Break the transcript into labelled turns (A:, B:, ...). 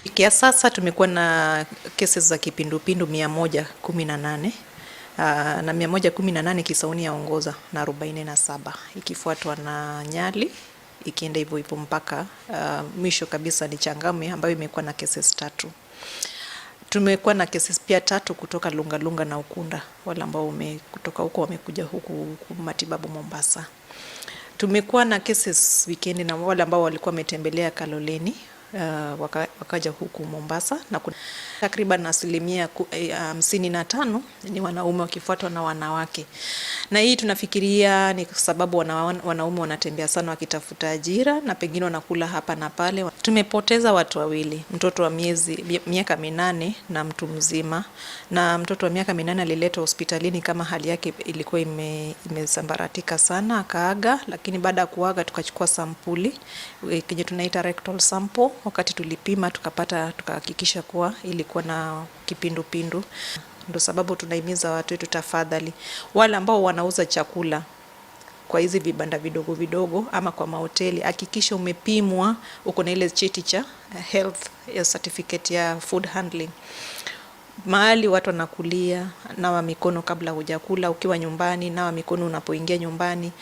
A: Kia sasa tumekuwa na kesi za kipindupindu 118 na 118 Kisauni yaongoza na 47, ikifuatwa na Nyali, ikienda hivyo hivyo mpaka mwisho kabisa ni Changamwe ambayo imekuwa na cases 3. Tumekuwa na cases pia 3 kutoka Lungalunga na Ukunda, wale ambao kutoka huko wamekuja huku matibabu Mombasa. Tumekuwa na cases weekend na wale ambao walikuwa wametembelea Kaloleni wakaja huku Mombasa, na kuna takriban 55% ni wanaume wakifuatwa na wanawake. Na hii tunafikiria ni kwa sababu wanaume wanatembea sana wakitafuta ajira na pengine wanakula hapa na pale. Tumepoteza watu wawili, mtoto wa miaka 8 na mtu mzima. Na mtoto wa miaka 8 aliletwa hospitalini kama hali yake ilikuwa imesambaratika sana, akaaga. Lakini baada ya kuaga tukachukua sampuli kenye tunaita rectal sample. Wakati tulipima tukahakikisha kuwa ilikuwa na kipindupindu. Ndio sababu tunahimiza watu wetu, tafadhali, wale ambao wanauza chakula kwa hizi vibanda vidogo vidogo ama kwa mahoteli, hakikisha umepimwa, uko na ile cheti cha health ya certificate ya food handling. Mahali watu wanakulia, nawa mikono kabla hujakula. Ukiwa nyumbani, nawa mikono unapoingia nyumbani.